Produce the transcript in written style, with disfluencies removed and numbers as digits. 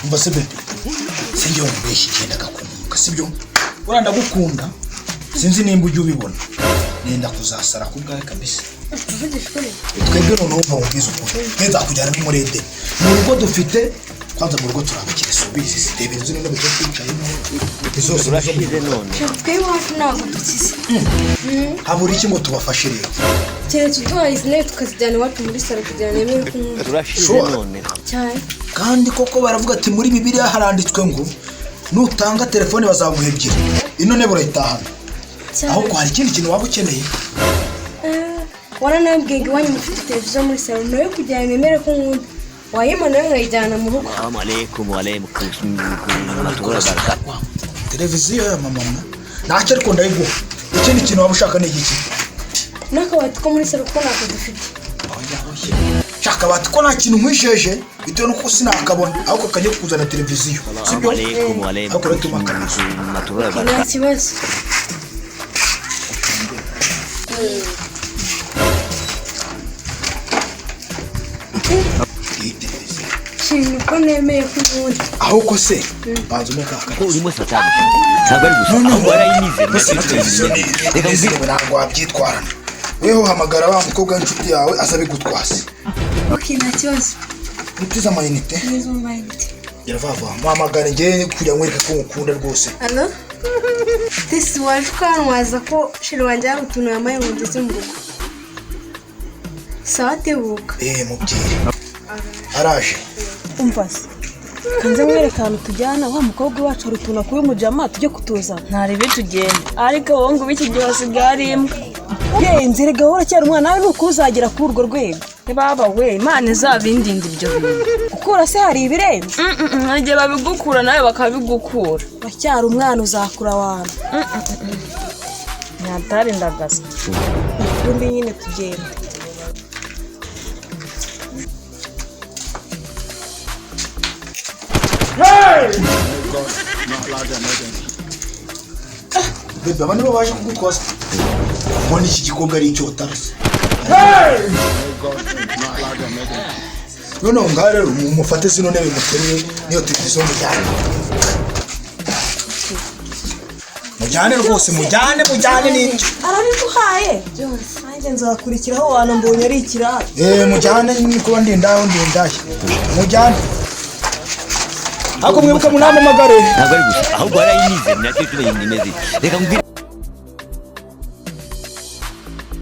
Umva se bébé, sinjye wumubeshya, igenda agakunguka, sibyo? Uriya ndagukunda, sinzi nimba ujya ubibona, nenda kuzasara ku bwawe kabisa. Tuvugisha ukuri. Twebwe noneho, mva mubwize ukuri, mwe nzakujyana no muri Edeni. Mu rugo dufite, kwanza mu rugo turabakire, si ubizi? Si reba inzu n'intebe tuba twicayemo zose nizo mu Turashize rugo. none. Twe iwacu ntabwo dukize. Habura iki ngo tubafashe rero? Keretse uduhaye izi ntebe tukazijyana iwacu muri salo kugira ngo nemere kumwumva. Turashize Sure. none. Cyane. Kandi koko baravuga ati muri Bibiliya haranditswe ngo nutanga telefone bazaguha ebyiri. Ino ntebe urayitahana. Cyane. Ahubwo hari ikindi kintu waba ukeneye? Waranambwiye ngo iwanyu mufite televiziyo muri salo nayo, kugira ngo nemere ko nkunda, wayima nayo nkayijyana mu rugo. Salamu alaikum wa alaikum warahmatullahi wabarakatuh. Televiziyo ya mama ntacyo, ariko ndayiguha. Ikindi kintu waba ushaka ni igiki? N'akabati ko muri salo kuko ntako dufite. Shaka akabati ko nta kintu nkwisheje bitewe n'uko sinakabona, ahubwo kajya kuzana televiziyo, Salamu sibyo? alaikum wa alaikum Ariko rero tuma akanazo. warahmatullahi Nta wabarakatuh. kibazo. Iyi televiziyo. Shimye ko nemeye ko unkunda. Ahubwo se banza umwe kaka. Ko urimo satani, ntabwo ari gusa, ahubwo warayimize. Mbese na televiziyo ni Reka mbwire. ntabwo wabyitwarana. Weho hamagara wa mukobwa w'inshuti yawe aza abigutwase. OK, nta kibazo. Utize amayinite. Neza mu mayinite. Yaravava, muhamagare ngewe kugira ngo wereke ko ngukunda rwose. Allo Tesi, waje ukantwaza ko chéri wanjye hari utuntu yambaye ngo ngeze mu rugo? Sawa, tebuka. Eh, mubwire araje. Umva se, kanze mwereka ahantu tujyana wa mukobwa wacu, hari utuntu akuye umujama, tujye kutuzana. Ntarebe tugenda, ariko wowe ngo iki gihe wasigaye ari imbwa. Yenze, erega wowe uracyari umwana, nawe nuko uzagera kuri urwo rwego. Baba we, Imana izabindinda ibyo bintu. Gukura se hari ibirenze? Hari igihe babigukura nawe bakabigukura. Uracyari umwana, uzakura wantu. Ntatari ndagasa. Ubundi nyine tugenda. Bébé, aba nibo baje kugutwaza. Mbona iki gikobwa ari icyotarasi. Noneho ngaha rero mufate zino ntebe, muterure niyo televiziyo, mujyane, mujyane rwose, mujyane, mujyane n'ibyo. Arabiguhaye nanjye nzakurikiraho wantu, mbonye ari ikirara. Eh, mujyane, kuba ndindaho ndindaye, mujyane. Ariko mwibuke munampamagare. Ntabwo ari gusa, ahubwo warayimize, nacyo tumenye imeze. Reka mbwire.